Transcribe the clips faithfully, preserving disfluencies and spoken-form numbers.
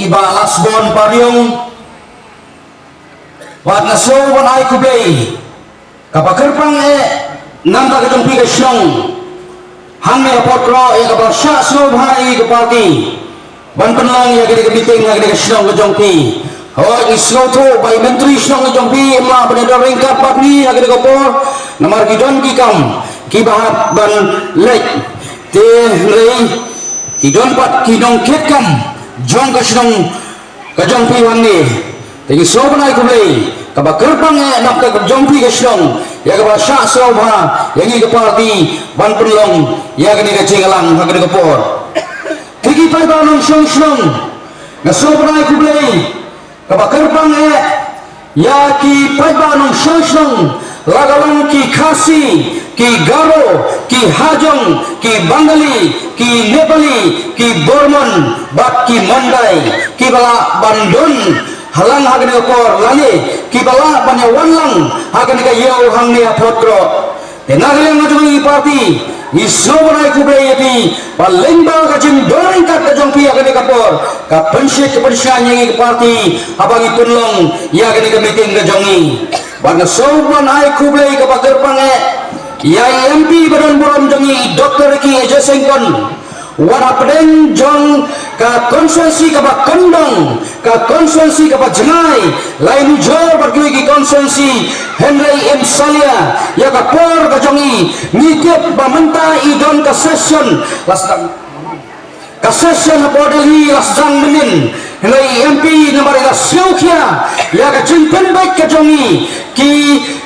Bah Lasbon Pariong, bad nga sngew ban ai khublei kaba kyrpang eh namar ka jong phi ka shnong hangne ha Pyrthei, ïa kaba shah sngewbha ïa ka party ban pynlong ïa kane ka meeting ha kane ka shnong ka jong phi. Hooid, ngi sngewthuh ba i myntri shnong ka jong phi im lah ban ïadon ryngkat bad ngi ha kane ka por namar ki don ki kam kiba hap ban leit. Te hynrei ki don pat ki nongkitkam jong ka shnong ka jong phi hangne. Te ngi sngewbha ban ai khublei kaba kyrpang eh namar ka jong phi ka shnong ïa kaba shah sngewbha ïa ngi ka party ban pynlong ïa kane ka jingïalang ha kane ka por. Te ki paidbah nongshong shnong, nga sngewbha ban ai khublei kaba kyrpang eh ïa ki paidbah nongshong shnong, la ka long ki Khasi, ki Garo, ki Hajong, ki Bengali, ki Nepali, ki Burman bad ki Mandai, kiba lah ban don lang ha kane ka por lane kiba lah ban ïawan lang ha kane ka ïew hangne ha Pyrthei. Te na ka liang ka jong i party ngi sngewbha ban ai khublei ïa phi ba lyngba ka jingdon ryngkat ka jong phi ha kane ka por ka pynshit ka pynshngaiñ ïa ngi ka party haba ngi pynlong ïa kane ka meeting ka jong ngi. Bad nga sngewbha ban ai khublei kaba kyrpang eh ïa i M P ba don burom jong ngi, Doctor Ricky A J Syngkon, wat hapdeng jong ka constituency kaba kyndong, ka constituency kaba jngai, la ïanujor bad kiwei ki constituency, hynrei im salia ïa ka por ka jong i. Ngi tip ba mynta i don ka session, la sdang ka session hapoh Delhi la sdang mynnin, hynrei i M P namar i la sngewkhia ïa ka jingpynbeit ka jong i, ki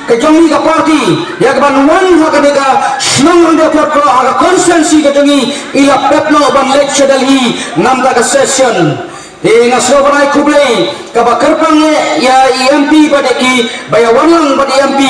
ka jong i ka party ïa ka ban wan ha kane ka shnong Rangbah Pyrthei, ha ka constituency ka jong i, i la pep noh ban leit sha Delhi namar ka session. Te nga sngewbha ban ai khublei kaba kyrpang eh ïa i M P bad ïa kiba ïawan lang bad i M P.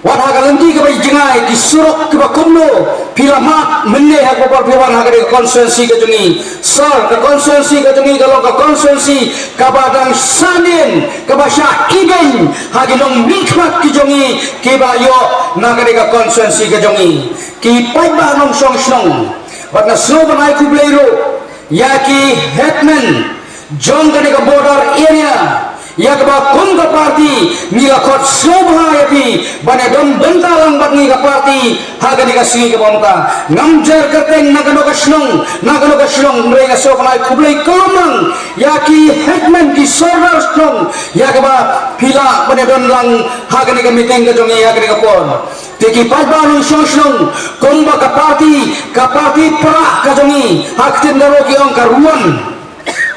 Wat ha ka lynti kaba jngai, ki surok kiba kumno phi la mad mynne ha kaba phi wan ha kane ka constituency ka jong i. Sir, ka constituency ka jong i ka long ka constituency kaba dang sahdien, kaba shah ibeiñ ha ki nongmihkhmat ki jong i kiba ïoh na kane ka constituency ka jong i. Ki paidbah nongshong shnong, bad nga sngewbha ban ai khublei ruh ïa ki headman jong kane ka border area, ïa kaba kum ka party ngi la khot sngewbha ïa phi ban ïadon bynta lang bad ngi ka party ha kane ka sngi kaba mynta. Ngam jer kyrteng na kano ka shnong, na kano ka shnong, hynrei nga sngewbha ban ai khublei kaba kyrpang ïa ki headman, ki sordar shnong, ïa kaba phi lah ban ïadon lang ha kane ka meeting ka jong i ha kane ka por. Te ki paidbah nongshong shnong, kumba ka party, ka party Prah ka jong i, ha ktien Garo ki ong ka Ruan.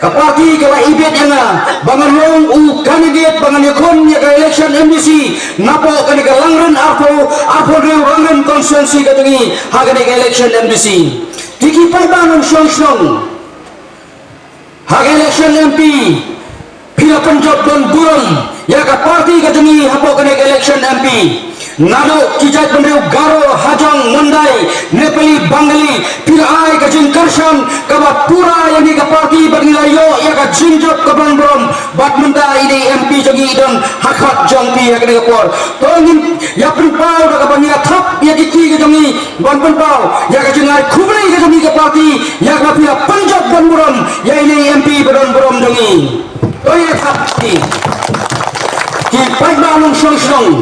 Ka party ka la ibit ïa nga ba ngan long u candidate ba ngan ïakhun ïa ka election M D C napoh kane ka Langrin arphew, arphew hynriew Langrin constituency ka jong i ha kane ka election M D C. Te ki paidbah nongshong shnong, ha ka election M P phi la pynjop don burom ïa ka party ka jong i hapoh kane ka election M P. Naduh ki jaitbynriew Garo, Hajong, Mandai, Nepali, Bengali, phi la ai ka jingkyrshan kaba pura ïa ngi ka party bad ngi la ïoh ïa ka jingjop kaba don burom. Bad mynta ine i M P jong i i don ha khmat jong phi ha kane ka por. To ngin ïa pynpaw da kaba ngi ïa thap ïa ki kti ka jong i ban pynpaw ïa ka jingai khublei ka jong i ka party ïa kaba phi la pynjop don burom ïa ine i M P ba don burom jong i. To ïa thap ki, ki paidbah nongshong shnong.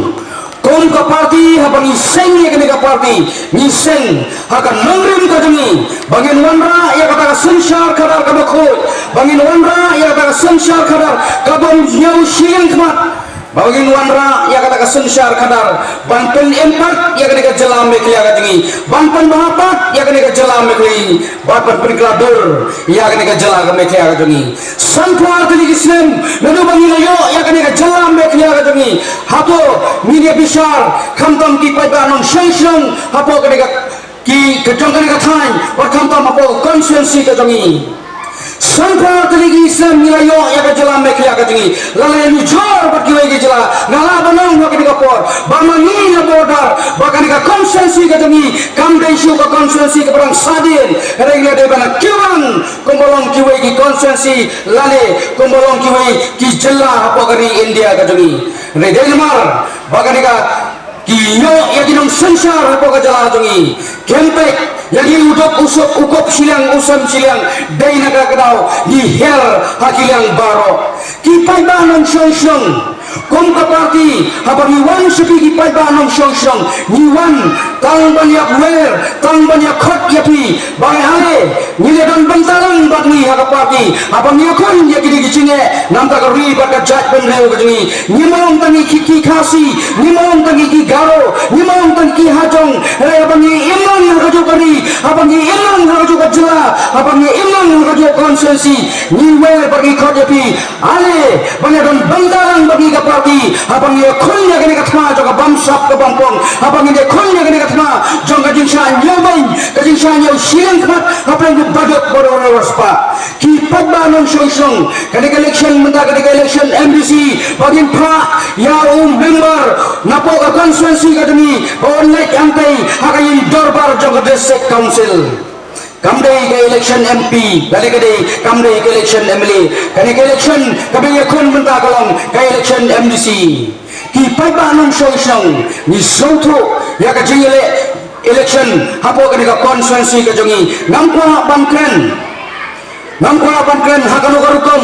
Kum ka party haba ngi seng ïa kane ka party, ngi seng ha ka nongrim ka jong ngi ba ngin wanrah ïa kata ka synshar khadar kaba khuid, ba ngin wanrah ïa kata ka synshar khadar kabym ñiew shiliang khmat, ba ngin wanrah ïa kata ka synshar khadar ban pyn-impact ïa kane ka jylla Meghalaya ka jong ngi, ban pynbha pat ïa kane ka jylla Meghalaya, bad ban pynkylla dur ïa kane ka jylla ka Meghalaya ka jong ngi. Sanphew tylli ki snem naduh ba ngi la ïoh ïa kane ka jylla Meghalaya ka jong ngi, hato ngin ïa bishar khamtam ki paidbah nongshong shnong hapoh kane ka, ki ka jong kane ka thaiñ, bad khamtam hapoh constituency ka jong ngi. Sanphew tylli ki snem ngi la ïoh ïa ka jylla Meghalaya ka jong ngi, la la ïanujor bad kiwei ki jylla. Nga lah ban ong ha kane ka por ba ma ngi na border, ba kane ka constituency ka jong ngi kam dei shuh ka constituency kaba dang sahdien, hynrei ngi la dei ban kiew lang kumba long kiwei ki constituency lane kumba long kiwei ki jylla hapoh ka ri India ka jong ngi. Hynrei dei namar ba kane ka, ki ïoh ïa ki nongsynshar hapoh ka jylla jong ngi, kim peit Ïa ngi u duk u suk u kup shiliang u sem shiliang, dei na kata ka daw ngi hiar ha ki liang baroh. Ki paidbah nongshong shnong, kum ka party, haba ngi wan sha phi ki paidbah nongshong shnong, ngi wan tang ban ïa wer, tang ban ïa khot ïa phi ba ngi ale, ngi la don bynta lang bad ngi ha ka party, haba ngi ïakhun ïa kine ki jingeh na ka bynta ka ri bad ka jaitbynriew ka jong ngi. Ngim long tang ki, ki Khasi, ngim long tang ki Garo, ngim long tang ki Hajong, hynrei haba ngi im lang ha kajuh ka ri, haba ngi im lang ha kajuh ka jylla, haba ngi im lang ha kajuh ka constituency, ngi wer bad ngi khot ïa phi, ale, ba ngi don bynta lang bad ngi ka party, haba ngi ïakhun ïa kane ka thma jong ka bamsap ka bampong, haba ngi ïakhun ïa kane ka thma jong ka jingshah ñiewbeiñ, ka jingshah ñiew shiliang khmat hapdeng u baduk baroh baroh spah. Ki paidbah nongshong shnong, kane ka election mynta, kane ka election M D C, ba ngin phah ïa u member napoh ka constituency ka jong ngi ba un leit hangtei ha ka ïing dorbar jong ka District Council. Kam dei ka election M P, lane ka dei, kam dei ka election M L A. Kane ka election kaba ngi ïakhun mynta ka long ka election M D C. Ki paidbah nongshong shnong, ngi sngewthuh ïa ka jingïaleh election hapoh kane ka constituency ka jong ngi. Ngam kwah ban kren, ngam kwah ban kren ha kano ka rukom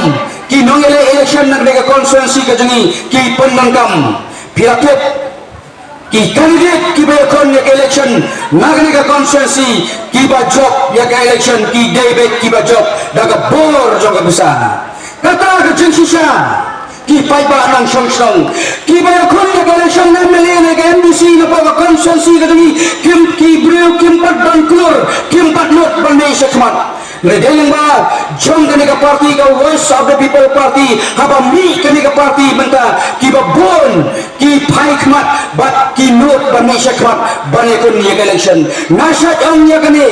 ki nongïaleh election na kane ka constituency ka jong ngi ki pyndonkam. Phi la tip, ki candidate kiba ïakhun ïa ka election na kane ka constituency, kiba jop ïa ka election ki dei beit kiba jop da ka bor jong ka pisa. Kata ka jingshisha, ki paidbah nongshong shnong, kiba ïakhun ïa ka election M L A ne ka M D C napoh ka constituency ka jong ngi, kim, ki briew kim pat ban klur, kim pat nud ban mih shakhmat. Hynrei dei lyngba jong kane ka party ka Voice of the People Party, haba mih kane ka party mynta, kiba bun ki phai khmat bad ki nud ban mih shakhmat ban ïakhun ïa ka election. Nga shait ong ïa kane,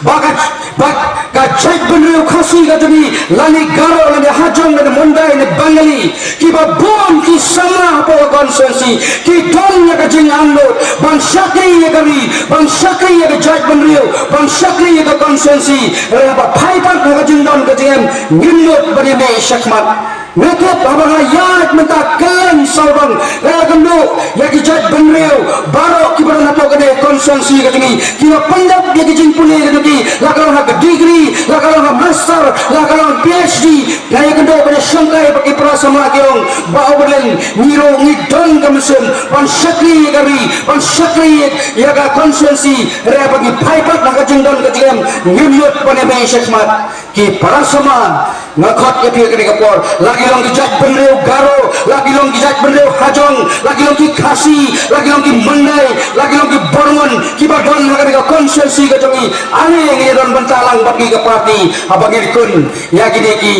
ba ka, ba ka jaitbynriew Khasi ka jong ngi, lane Garo, lane Hajong, lane Mundai, lane Bengali, kiba bun ki samla hapoh ka constituency ki don ïa ka jingangnud ban shakri ïa ka ri, ban shakri ïa ka jaitbynriew, ban shakri ïa ka constituency. Hynrei haba phai pat ha ka jingdon ka jingem, ngim nud ban ïa mih shakhmat. Nga tip haba nga ïaid mynta kylleng sawdong, nga ïakynduh ïa ki jaitbynriew baroh kiba don hapoh kane ka constituency ka jong ngi, kiba pyndep ïa ki jingpule ka jong ki, la ka long ha ka degree, la ka long ha master, la ka long P H D. Nga ïakynduh ban ïashongkai bad ki para samla, ki ong, Bah Oberlin, ngi ruh ngi don ka mynsiem ban shakri ïa ka ri, ban shakri ïa ka constituency, hynrei haba ngi phai pat ha ka jingdon ka jingem, ngim nud ban ïa mih shakhmat. Ki para samla, nga khot ïa phi ha kane ka por, la ki long ki jaitbynriew Garo, la ki long ki jaitbynriew Hajong, la ki long ki Khasi, la ki long ki Mandai, la ki long ki Burman, kiba don ha kane ka constituency ka jong ngi, ale ngin ïadon bynta lang bad ngi ka party haba ngin ïakhun ïa kine ki,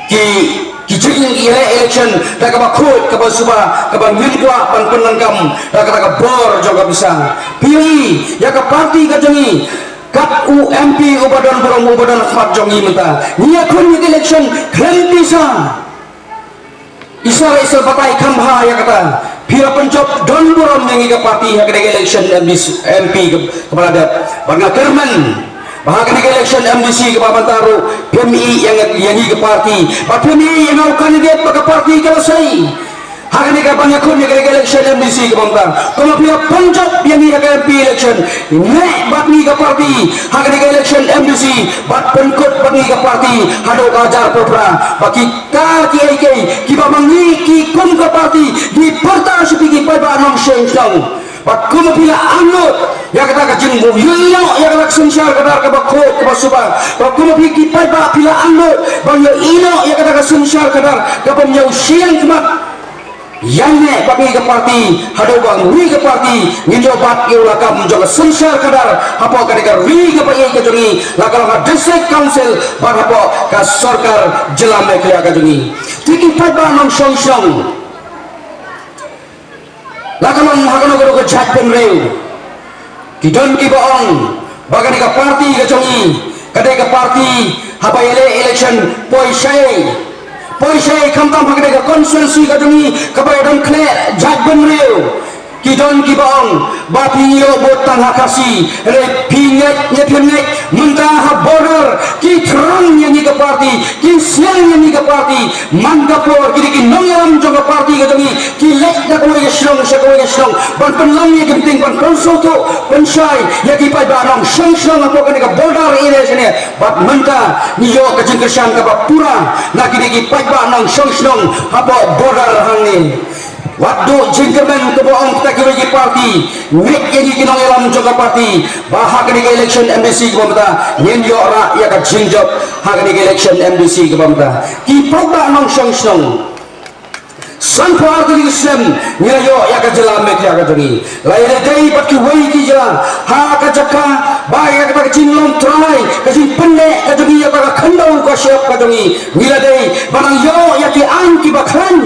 ki, ki jingïaleh election da kaba khuid, kaba suba, kaba ngim kwah ban pyndonkam da kata ka bor jong ka pisa. Phi ïohi ïa ka party ka jong ngi, kat u M P uba don burom, uba don khmat jong ngi mynta, ngi ïakhun ïa ka election khlem pisa. Isar isar batai kham bha ïa kata. Phi la pynjop don burom ïa ngi ka party ha kane ka election M D C, M P ka, kaba la dep. Bad nga kyrmen ba ha kane ka election M D C kaba mynta ruh phim ïeh ïa ngi, ïa ngi ka party, ba phim ïeh ïa nga u candidate ba ka party ka la sei. Ha kane kaban ïakhun ïa kane ka election M D C kaba mynta, kumba phi la pynjop ïa ngi ha ka M P election, neh bad ngi ka party ha kane ka election M D C, bad pynkut bad ngi ka party haduh ka hajar arphew phra. Ba kita kiei kiei kiba ma ngi ki kum ka party ngi pyrta sha phi ki paidbah nongshong shnong. Bad kumba phi la angnud ïa kata ka jingmut, ïoh ïa kata ka synshar khadar kaba khuid kaba suba. Bad kumba phi ki paidbah phi la angnud ban ïoh ïa kata ka synshar khadar kaba ym ïoh shiliang khmat. Ïaineh bad ngi ka party, haduh ba ngi ka party ngin ïoh bat ïa u lakam jong ka synshar khadar hapoh kane ka ri kaba ïeit ka jong ngi, la ka long ha District Council bad hapoh ka sorkar jylla Meghalaya ka jong ngi. Te ki paidbah nongshong shnong, la ka long ha kano kano ka jaitbynriew, ki don kiba ong ba kane ka party ka jong ngi ka dei ka party haba ïaleh election poi shaei, poi shaei, khamtam ha kane ka constituency ka jong ngi kaba ïadon khleh jaitbynriew. Ki don kiba ong ba phi ïoh vote tang ha Khasi, hynrei phi ngeit ne phim ngeit, mynta ha border ki thrang ïa ngi ka party, ki sngewsih ïa ngi ka party. Man ka por kine ki nongïalam jong ka party ka jong ngi ki leit na kawei ka shnong sha kawei ka shnong ban pynlong ïa ki meeting, ban pynsngewthuh pynshai ïa ki paidbah nongshong shnong hapoh kane ka border area shane. Bad mynta ngi ïoh ka jingkyrshan kaba pura na kine ki paidbah nongshong shnong hapoh border hangne. Wat duh jingkyrmen kaba ong kita kiwei ki party, ngeit ïa ngi ki nongïalam jong ka party ba ha kane ka election M D C kaba mynta ngin ïoh rah ïa ka jingjop ha kane ka election M D C kaba mynta. Ki paidbah nongshong shnong, sanphew ar tylli ki snem ngi la ïoh ïa ka jylla Meghalaya ka jong ngi. La ïadei bad kiwei ki jylla ha ka jaka ba ïa kata ka jinglong trai, ka jingpynneh ka jong ngi, ïa kata ka khyndew ka shyiap ka jong ngi, ngi la dei ban nang ïoh ïa ki aiñ kiba khlaiñ.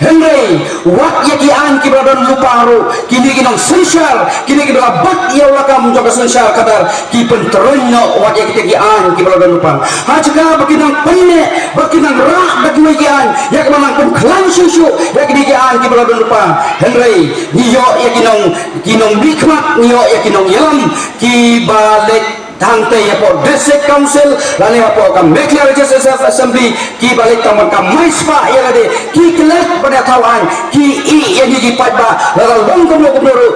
Hynrei wat ïa ki aiñ kiba la don lypa ruh, kine ki nongsynshar, kine kiba la bat ïa u lakam jong ka synshar khadar, ki pyntrein noh wat ïa kita ki aiñ kiba la don lypa. Ha jaka ba ki nang pynneh, ba ki nang rah da kiwei ki aiñ, ïa kaba nang pynkhlaiñ shuh shuh ïa kine ki aiñ kiba la don lypa. Hynrei ngi ïoh ïa ki nong, ki nongmihkhmat, ngi ïoh ïa ki nongïalam kiba leit hangtei hapoh District Council lane hapoh ka Meghalaya Legislative Assembly, kiba leit tang ban kamai spah ïa lade, ki klet ban ïathaw aiñ, ki ïeh ïa ngi ki paidbah, lada long kumno kumno ruh,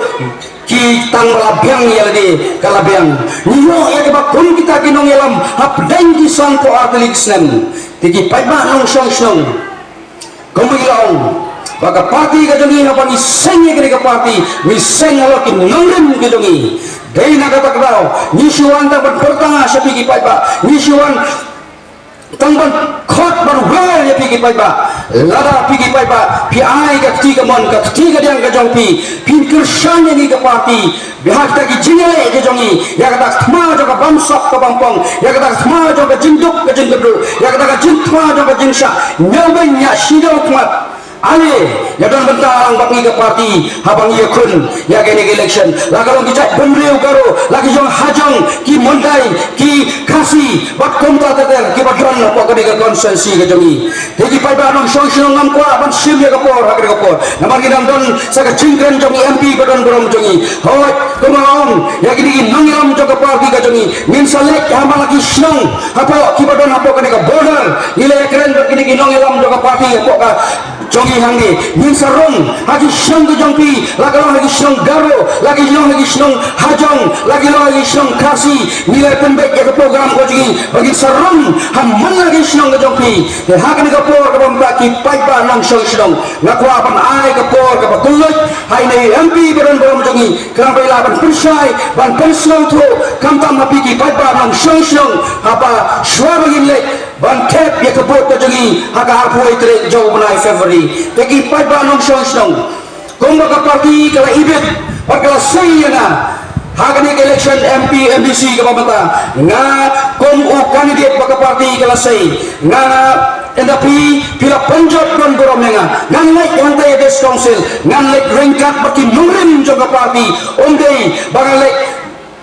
ki tang ba la biang ïa lade ka la biang. Ngi ïoh ïa kiba kum kita ki nongïalam hapdeng ki sanphew ar tylli ki snem. Te ki paidbah nongshong shnong, kumba ngi la ong ba ka party ka jong ngi, haba ngi seng ïa kane ka party, ngi seng halor ki nongrim ki jong ngi. Dei na kata ka daw ngi shu wan tang ban pyrta sha phi ki paidbah, ngi shu wan tang ban khot ban wer ïa phi ki paidbah. Lada phi ki paidbah phi ai ka kti kamon, ka kti kadiang ka jong phi, phin kyrshan ïa ngi ka party. Bad ha kita ki jingïaleh ki jong ngi, ïa kata ka thma jong ka bamsap ka bampong, ïa kata ka thma jong ka jingduk ka jingkyrduh, ïa kata ka jingthma jong ka jingshah, ñiewbeiñ ñiah shi dewkhmat. Ale, ïa don bynta lang bad ngi ka party haba ngi ïakhun ïa kane ka election. La ka long ki jaitbynriew Garo, la ki jong hajong, ki Muondai, ki Khasi bad kumta ter ter kiba don hapoh kane ka constituency ka jong ngi. Te ki paidbah nongshong shnong, ngam kwah ban shim ïa ka por ha kane ka por, namar ngi dang don sa ka jingkren jong i M P ba don burom jong ngi. Hooid, kumba ong ïa kine ki nongïalam jong ka party ka jong ngi, ngin sa leit ha man la ki shnong hapoh, kiba don hapoh kane ka border. Ngi la ïakren bad kine ki nongïalam jong ka party hapoh ka jong ngi hangne. Ngin sa rung ha ki shnong ka jong phi, la ka long ha ki shnong Garo, la ki long ha ki shnong hajong, la ki long ha ki shnong Khasi. Ngi la pynbeit ïa ka program ka jong ngi ba ngin sa rung ha man la ki shnong ka jong phi. Te ha kane ka por kaba mynta, ki paidbah nongshong shnong, nga kwah ban ai ka por kaba kylluid ha ine i M P ba don burom jong ngi, khnang ba i lah ban pynshai, ban pynsngewthuh, khamtam ha phi ki paidbah nongshong shnong, haba shuwa ba ngin leit ban thep ïa ka vote ka jong ngi ha ka arphew wei tarik jong u bnai February. Te ki paidbah nongshong shnong, kumba ka party ka la ibit bad ka la sei ïa nga ha kane ka election M P M D C kaba mynta, nga kum u candidate ba ka party ka la sei, nga, ynda phi, phi la pynjot don burom ïa nga, ngan leit hangta ïa District Council, ngan leit ryngkat bad ki nongrim jong ka party. Ym dei ba ngan leit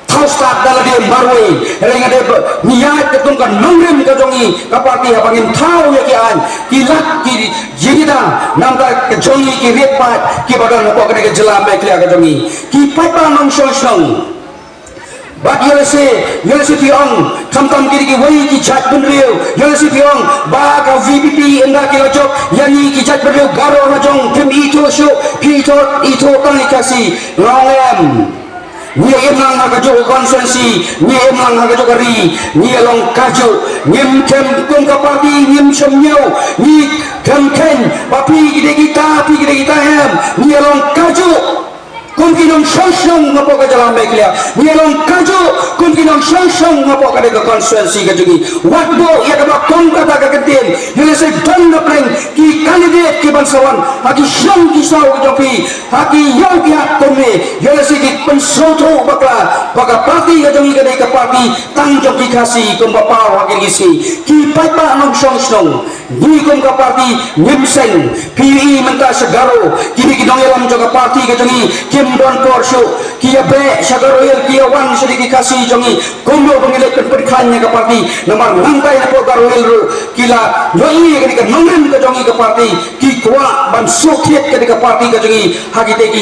thaw stad da lade marwei. Hynrei nga dei ba ngi ïaid katkum ka nongrim ka jong ngi ka party, haba ngin thaw ïa ki aiñ, ki lad ki jingïada na bynta ka jong ngi ki riewpaid kiba don hapoh kane ka jylla Meghalaya ka jong ngi. Ki paidbah nongshong shnong, bad ïoh lehse, ïoh lehse phi ong, khamtam kine kiwei ki jaitbynriew, ïoh lehse phi ong ba ka V P P ynda ki la jop ïa ngi ki jaitbynriew Garo hajong, phim ithuh shuh, phi ithuh, ithuh tang i Khasi. Nga ong em. Ngi im lang ha kajuh ka constituency, ngi im lang ha kajuh ka ri, ngi long kajuh, ngim khem kum ka party, ngim shym ñiew, ngi khem kheiñ ba phi ki dei kita, phi ki dei kita, em, ngi long kajuh kum ki nongshong shnong hapoh ka jylla Meghalaya, ngi long kajuh kum ki nongshong shnong hapoh kane ka constituency ka jong ngi. Wat duh ïa kaba kum kata ka kyntien, ïoh lehse don na pdeng ki candidate kiban sa wan ha ki shnong ki saw ka jong phi, ha ki ïew ki hat kumne, ïoh lehse ki pynsngewthuh bakla ba ka party ka jong ngi ka dei ka party tang jong ki Khasi kumba paw ha kine ki sngi. Ki paidbah nongshong shnong, ngi kum ka party ngim seng. Phi ïohi mynta sha Garo, kine ki nongïalam jong ka party ka jong ngi kim don por shuh, ki ïa beh sha Garo Hills, ki ïa wan sha ki Khasi jong ngi. Kumno ba ngi leit pynpynkhlaiñ ïa ka party, namar nangtai napoh Garo Hills ruh ki la ïohi kane ka nongrim ka jong ngi ka party, ki kwah ban sukhiat kane ka party ka jong ngi ha kite ki,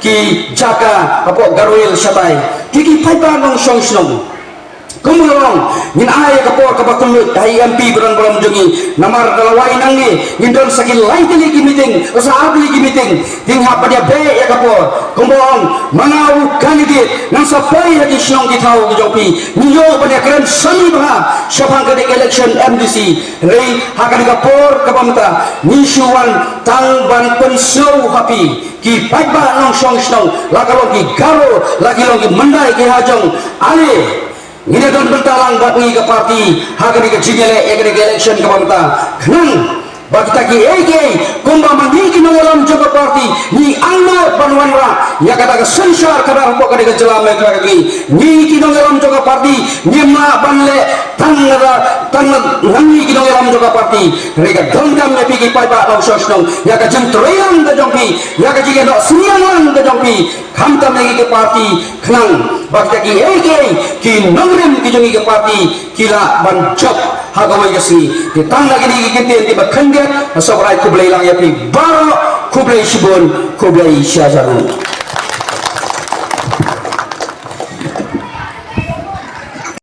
ki jaka hapoh Garo Hills shatai. Te ki paidbah nongshong shnong, kumba long, ngin ai ïa ka por kaba kylluid ha i M P baroh baroh jong ngi, namar da la wai nangne ngin don sa ki lai tylli ki meeting, sa ar tylli ki meeting. Te ngin hap ban ïa beh ïa ka por. Kumba ong ma nga u candidate, ngan sa poi ha ki shnong ki thaw ki jong phi, ngin ïoh ban ïa kren sani bha shaphang kane ka election M D C. Hynrei ha kane ka por kaba mynta ngi shu wan tang ban pynsngew ha phi ki paidbah nongshong shnong, la ka long ki Garo, la ki long ki Mandai, ki hajong, ale, ngin ïa don bynta lang bad ngi ka party ha kane ka jingïaleh ïa kane ka election kaba mynta, khnang ba kita kiei kiei, kumba ma ngi ki nongïalam jong ka party ngi angnud ban wanrah ïa kata ka synshar khadar hapoh kane ka jylla Meghalaya ka jong ngi, ngi ki nongïalam jong ka party ngim lah ban leh tang na, tang na ngi ki nongïalam jong ka party. Hynrei ka donkam ïa phi ki paidbah nongshong shnong, ïa ka jingtrei lang ka jong phi, ïa ka jingïaid noh synñiang lang ka jong phi, khamtam ïa ngi ki party, khnang ba kita kiei kiei, ki nongrim ki jong ngi ki party, ki lah ban jop ha kawei ka sngi. Te tang na kine ki kyntien kiba khyndiat, nga sngewbha ban ai khublei lang ïa phi baroh, khublei shibun, khublei shihajar nguh.